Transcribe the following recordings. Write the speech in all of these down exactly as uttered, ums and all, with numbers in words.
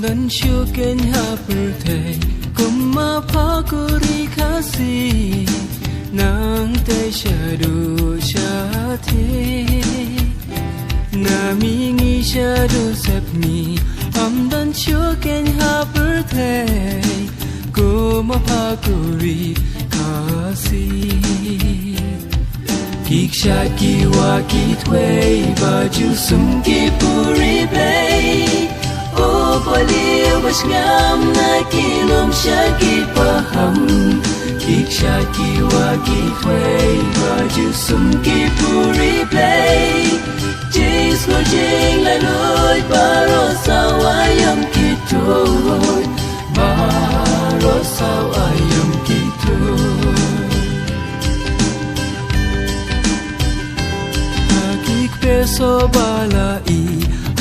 Don shuh kein ha pyrthei kum ma pha kuri Khasi, nang te shaduh shathie. Na mi ngi shaduh sepmi, ym don shuh kein ha pyrthei kum ma pha kuri Khasi. Ki kshaid ki wah ki thwei ba ju sum ki puri Blei. O Blei ba sngewbha na ki lum sha ki paham. Ki kshaid ki wah ki thwei ba ju sum ki puri Blei. Jismu jinglaitluid baroh saw aïom ki tuid. Baroh saw aïom ki tuid. Ha ki kper soh ba la i,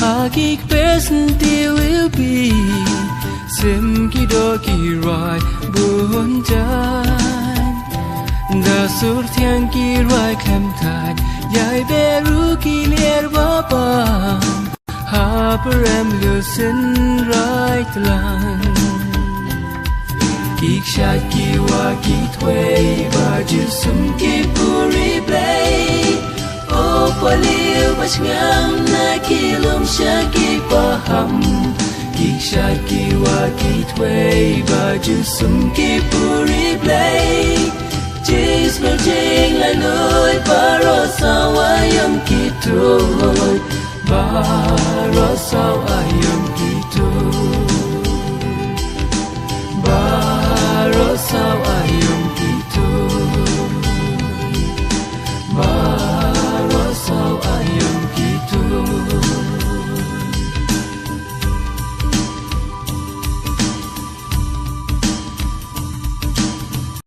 ha ki kper sentiw iwbih, sim ki doh ki rai bun jait. Da sur thiang ki rai khlem thait, ïai beh ruh ki lier ba bang. Ha pyrem lusynrai tlang. Ki kshaid ki wah ki thwei ba ju sum ki puri Blei. O Blei ba sngewbha na ki lum sha ki paham. Ki kshaid ki wah ki thwei ba ju sum ki puri Blei. Jismu jinglaitluid baroh saw aïom ki tuid. Baroh saw aïom ki tuid. Baroh saw